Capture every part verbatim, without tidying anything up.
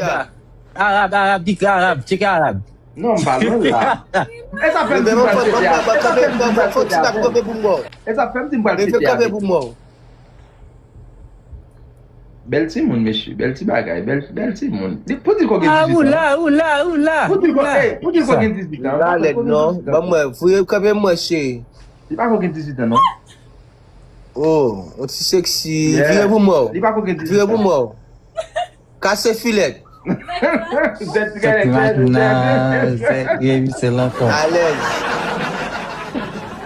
Arab, Arab, ki Arab, tcheke Arab. Non, m pa lwen la. E sa fè m di m pral pete a. E sa fè m di m pral pete a. E sa fè m di m pral pete a. Bèl timoun, mesye. Bèl ti bagay. Bèl, bèl timoun. Pou di ko gen dizuit an. Pou di ko, eh, pou di ko gen dizuit an. Ban m wè, voye kanpe m wè, cheri. Li pa ko gen dizuit an, non. Oh, yon ti seksi. Vire pou mwen. Li pa ko gen dizuit an. Vire pou mwen. Kase filèt. Zèt ti gade, zèt, zèt. Alèz.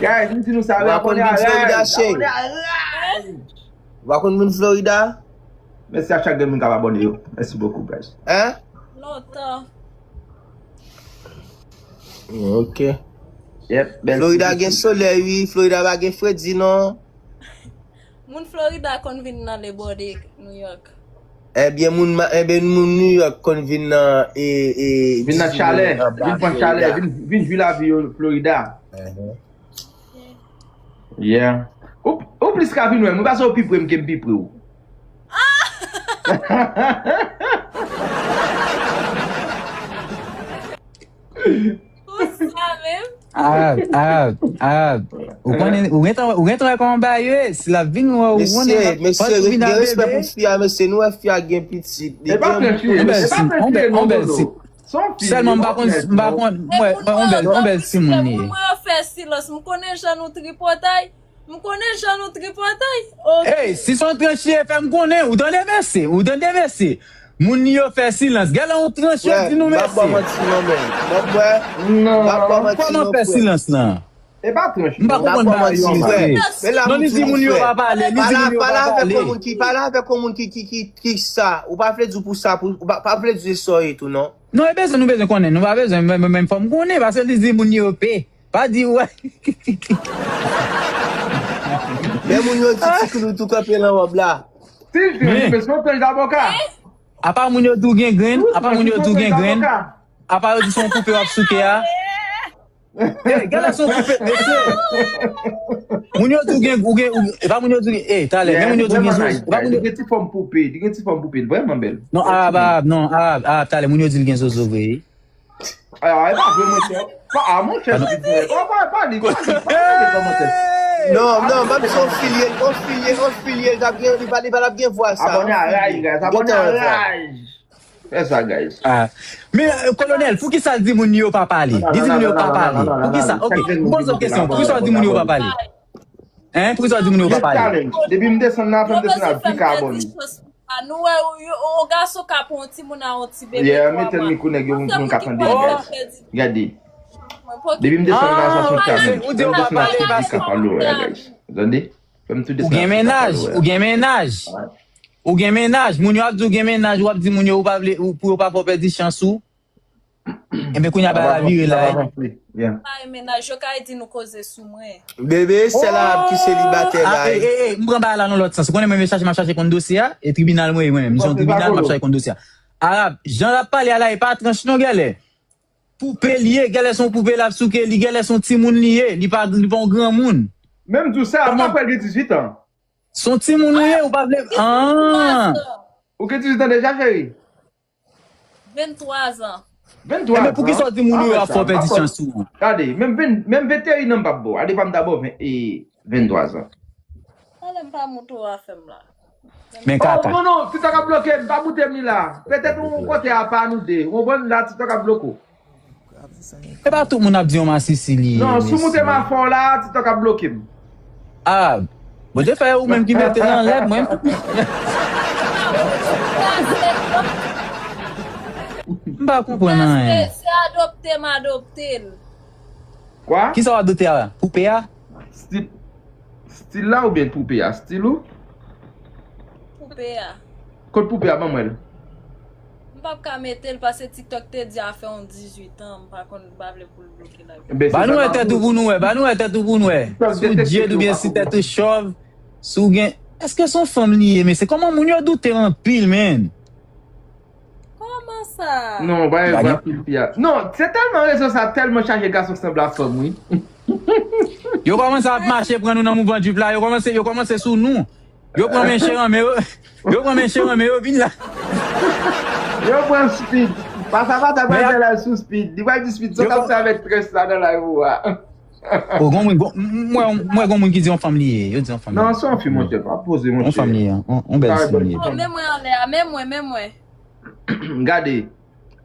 Guys, m di nou sa, abòne a Raj. Abòne a Raj. Ou pa konn moun Florida? Mèsi a chak de moun k ap abòne yo. Mèsi bokou, guys. Hein? Lontan. Ok. Yep, bèl Florida gen solèy, wi. Florida pa gen fredi, non. Moun Florida konn vin nan le bò de New York. Ebyen, moun, ma- ebyen, moun New York konn vin nan, e, e, vin nan chalè, vin pran chalè, vin, vin jwi lavi yo Florida. Yeah. Ou, ou plis ka vin wè m, wi, paske ou pi pre m ke m pi pre w. Pou sa menm? Arab, Arab, Arab. Ou konnen, ou gentan, ou gentan wè kòman bagay yo ye? Si l ap vin wè ou, ou konnen, mesye, mesye, gen respè pou fi a, mesye, nou wè fi a gen pitit. Li gen yon bèl ti, yon bèl, yon bèl ti. Sèlman m pa konn, m pa konn, mwen, mwen, yon bèl, yon bèl timoun li ye. Mwen fè silans, m konnen jan nou tripotay. M konnen jan nou tripotay. Ey, si se yon tranch li ye, fè m konnen. Ou tande, mesye? Ou tande, mesye? Moun yo fè silans. Gèlè yon tranch yo di nou, mesye. M ap ba w manti, non, men. M ap ba w manti, non, frè. Kòman fè silans lan? E pa tranch, non. M pa konprann bagay yo, frè. Non, li di moun yo pa pale, li di moun yo pa pale. Pale avèk yon moun ki, pale avèk yon moun ki, ki, ki, ki sa. Ou pa vle di pou sa, pou, ou pa, pa vle di sa w ye tou, non. Non, e bezwen, nou bezwen konnen. Nou pa bezwen, men, men, men fò m konnen, paske li di moun yo pe. Pa di wè. Men moun yo di ti klou tou kanpe nan wòb la. Ti jwenn, men se yon pèl zaboka. Apa moun yo di w gen grenn, apa moun yo di w gen grenn, apa yo di se yon poupe w ap souke a. Ey, gade se yon poupe, mesye. Moun yo di w gen, ou gen, ou, epa moun yo di w gen, ey, talè, men moun yo di w gen zozo, epa moun yo. Li gen ti fòm poupe, li gen ti fòm poupe, vrèman bèl. Non, Arab, Arab, non, Arab, Arab, talè, moun yo di l gen zozo vre, wi. Ah, e pa vre, monchè. Pa, ah, monchè, pa, pa, pa li, pa li, pa li, kòmantè. Non, non, ban m di w, on filye, on filye, on filye, l t ap gen, li pa, li pa t ap gen vwa sa. Abòne a Raj, guys, abòne a Raj. Fè sa, guys. Ah. Men, euh, Kolonèl, poukisa l di moun yo pa pale? Li di moun yo pa pale. Poukisa? Ok, m poze w kesyon. Poukisa w di moun yo pa pale? Hein? Poukisa w di moun yo pa pale? Depi m desann nan, fè m desann nan, pika abòne. A, nou wè, yo, yon gason ka pran yon timoun a yon ti bebe twa mwa. Yeah, mete l mikwo nèg yo pou moun ka tande, guys. Gade. Depi m desann nan, sa se yon challenge. Fè m desann nan, fè m tou di ka pale, guys. Tande? Fè m tou desann nan, fè m tou ka pale. Ou gen mennaj, ou gen mennaj. Ou gen mennaj, moun yo ap di w gen mennaj, w ap di moun yo ou pa vle, ou, pou yo pa fè w pèdi chans ou. Enben, kounye a bagay la vire la, wi. Bay mennaj yo kay di nou koze sou mwen. Bebe, sèl Arab ki selibatè la, wi. Ey, ey, m pran bagay la nan lòt sans. Ou konnen mwen, mwen chache, m ap chache konn dosye a, e tribinal mwen ye mwen menm. M se yon tribinal, m ap chache konn dosye a. Arab, jan l ap pale a la, e pa tranch non, gèlè. Poupe li ye, gèlè se yon poupe l ap souke, li gèlè se yon timoun li ye, li pa, li pa yon granmoun. Menm di w sa, m pa kwè l gen dizuit an. Se yon timoun ou ye, ou pa vle. Ah. Ou gen dizuit an deja, cheri? Venntwa zan. Venntwa zan? Enben, poukisa w di moun yo ap fè w pèdi chans ou an? Gade, menm ven, menm venteyen an m p ap ba w. Adevan m ta ba w ven, e, venntwa zan. Talè m pa moute w afè m la. Men kaka. Oh, non, non, TikTok ap bloke m, pa moute m li la. Petèt yon kote apa nou de. Ou konprann la, TikTok ap bloke w. E pa tout moun ap di yon masisi li ye, mesye. Non, si w moute m afè w la, TikTok ap bloke m. Ah, Bondye fè ou menm ki mete l anlè mwen. M pa konprann anyen. Se, se adopte m adopte l. Kwa? Kisa w adopte a? Poupe a? Stil, stil la oubyen poupe a? Stil ou? Poupe a. Kot poupe a? Ban mwen l. M p ap ka mete l paske TikTok te di afè yon dizuit an, m pa konn, m pa vle pou l bloke la. Ba nou wè tèt ou pou nou wè, ba nou wè tèt ou pou nou wè. Si w dyed oubyen si tèt ou chòv, si w gen, èske se yon fanm li ye, mesye? Kòman moun yo doute anpil, man? Kòman sa? Non, pa gen pil fi a. Non, se tèlman rezo sa tèlman chaje gason sanble ak fanm, wi. Yo kòmanse ap mache pran nou nan mouvman drip la, yo kòmanse, yo kòmanse sou nou. Yo pran men cheranmen yo. Yo pran men cheranmen yo vin la. Yo pran Speed. Pasa pa ta pral fè live sou Speed. Li pral di Speed, sa w t ap fè avèk Tress la nan live ou a. O, gon moun, gon, m wè gon moun ki di yon fanm li ye. Yo di yon fanm li ye. Non, se yon fi, monchè. Pa poze, monchè. Yon fanm li ye. Yon bèl fi li ye. Men mwen anlè a, men mwen, men mwen. Gade.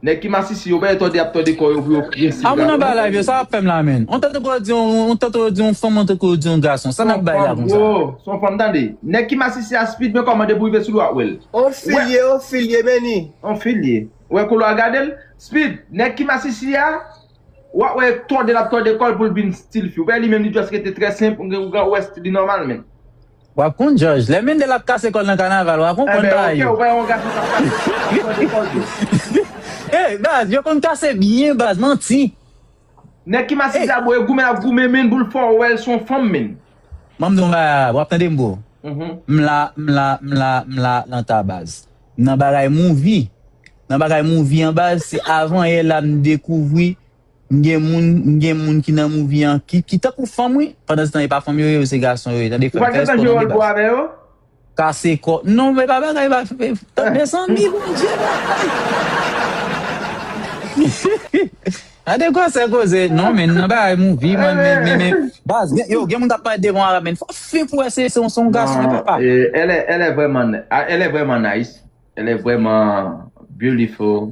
Nèg ki masisi yo, pa tòde ap tòde kò yo pou yo kriye. A moun anba live yo, sa w ap fè m la menm? On tanto pou yo di yon, on tanto yo di yon fanm, on tanto yo di yon gason. Sa n ap bay la konsa? Se yon fanm, tande. Nèg ki masisi a Speed, men kòman depi w rive sou li w ap wè l. On fi l ye, on fi l ye, Benny. On fi l ye. Ou wè koulè w a gade l? Speed, nèg ki masisi a, w ap wè tòde l ap tòde kò l pou l vin stil fi. Ou wè li menm li just rete trè senp, ou gen ou wè stil li nòmal menm. W ap konn jòj. Lè Mendel ap kase kò l nan kanaval, w ap konprann bagay yo. Ou pa yon gason k ap kase kò l. Ey, baz, yo konn kase byen, baz, manti. Nèg ki masisi a, bro, e goumen l ap goumen, men, pou l fè w wè l se yon fanm, men. Ban m di w yon bagay, w ap tande m, bro. M la, m la, m la, m la, nan ta baz. M nan bagay mouvi. Nan bagay mouvi an baz, se avan yè la m dekouvri M gen moun, m gen moun ki nan movie an ki, ki tankou fanm wi. Pandan se tan e pa fanm yo ye, yo se gason yo ye. Tande frè m, fè espò tande baz. Kase kò. Non, men pa bagay pa fè. Mezanmi, Bondye. Tande kò se koze. Non, men nan bagay movie, man, men, men, men. Baz, gen, yo, gen moun k ap pale devan w a la, men fò fin pou wè se, se yon, se yon gason, men papa. Elle est, elle est vraiment, elle est vraiment nice. Elle est vraiment beautiful.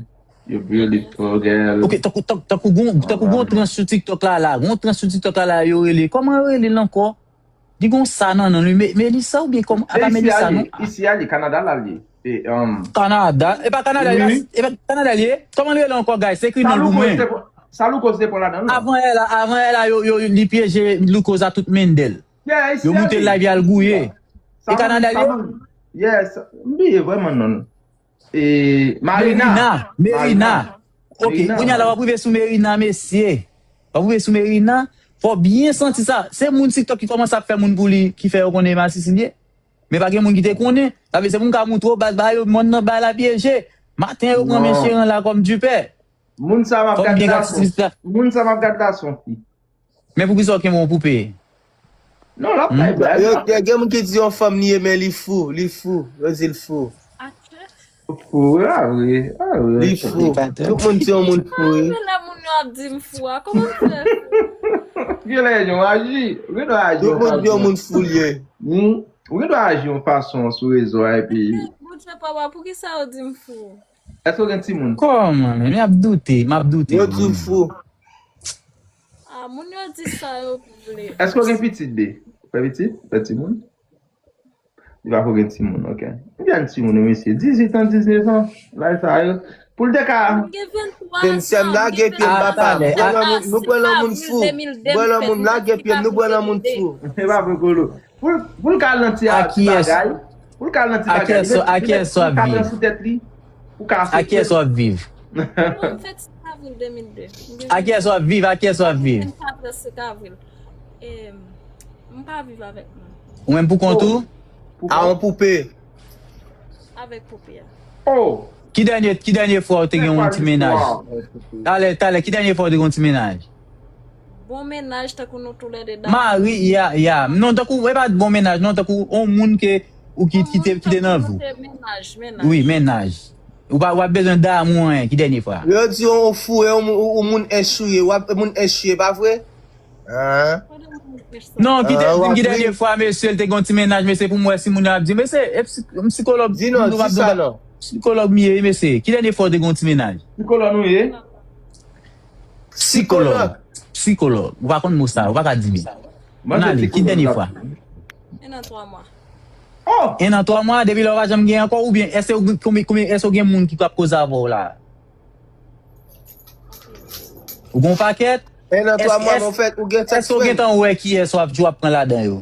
You beautiful girl. Ok, tankou tankou tankou gon tankou gon trans sou TikTok la la. Gon trans sou TikTok la la yo rele. Kòman yo rele l ankò? Li gon sa nan non li. Me- Melissa oubyen kòman? A pa Melissa non. Isi a li, Kanada la li. E, um, Kanada. E pa Kanada li. E pa Kanada li ye. Kòman li rele ankò guys? Ekri non l pou mwen. Sa Louko te pran ladan non. Avan yè la, avan yè la yo yo li pyeje Louko a tout Mendel. Yo moute live y al gouye. E Kanada li ye? Yes, m bliye vrèman non. E, Marina. Merina. Merina. Ok, kounye a la w ap rive sou Merina, mesye. W ap rive sou Merina. Fò w byen santi sa. Se moun TikTok ki kòmanse ap fè moun pou li, ki fè yo konnen masisi li ye. Men pa gen moun ki te konnen. Sa vle se pou m ka moutre w baz bagay yo, monn nan bay la pyeje. Maten yo pran men cheran la kòm dipè. Moun sa m ap gad la son. Moun sa m ap gad la son fi. Men poukisa w kenbe yon poupe? Non, l ap bay blag. Yo, gen moun ki di yon fanm li ye, men li fou, li fou. Yo di l fou. Fou, a vre, a vre. Li fou. Tout moun di yon moun fou, wi. Lè moun yo ap di m fou a, kòman m fè fou? Gen lè yon aji, gen lè aji. Tout moun di yon moun fou li ye. Ou gen dwa aji yon fason sou rezo a, epi. Bondye papa, poukisa yo di m fou? Èske w gen timoun? Kòman menm? Y ap doute, m ap doute. Yo di w fou. Ah, moun yo di sa yo vle. Èske w gen pitit de? Ou fè pitit? Ou fè timoun? Li pa ko gen timoun, ok. M gen timoun, wi, mesye. Dizuit an, diznèf an. Laj sa yo. Pou l te ka. M gen venntwa zan. Sè m lage pye m, papa. Nou pran nan moun fou. Pran nan moun, lage pye m, nou pran nan moun fou. E pa vre, Kolo. Pou l ka al nan ti bagay. Pou l ka al nan ti bagay. Li mete, li mete yon kadran sou tèt li. Pou ka asepte. A kiyès w ap viv? Mwen fèt sis avril de mil de. A kiyès w ap viv? A kiyès w ap viv? Vennkat sis avril. M pa viv avèk moun. Ou menm pou kont ou? A yon poupe. Avèk poupe a. Oh! Ki dènye, ki dènye fwa ou te gen yon ti mennaj? Talè, talè, ki dènye fwa ou te gen yon ti mennaj? Bon mennaj tankou nou toulède dam. Mari, ya, ya. Non, tankou, e pa bon mennaj, non, tankou yon moun ke, ou ki, ki te, ki te nan vi w. Mennaj, mennaj. Wi, mennaj. Ou pa, w ap bezwen damou anyen, ki dènye fwa? Yo di yon fou, e yon moun, yon moun enchouye, w ap, moun enchouye, pa vre? Hein? Non, ki te di m ki dènye fwa, mesye, l te gen yon ti mennaj, mesye, pou m wè si moun yo ap di, mesye, e psi-, m sikològ, di non, di sa non. Sikològ m ye, mesye. Ki dènye fwa w te gen yon ti mennaj? Sikològ nou ye? Sikològ. Sikològ. Ou pa konn mo sa, ou pa ka di li. Ann ale, ki dènye fwa? En an twa mwa. Oh! En an twa mwa, depi lè w pa janm gen ankò, oubyen èske ou, konbyen, konbyen, èske w gen moun ki ap koze avè w la? Ou gen yon pakèt? En an twa mwa, men w fèt, ou gen tèks frè m. Èske w gentan wè kiyès w ap, w ap pran ladan yo?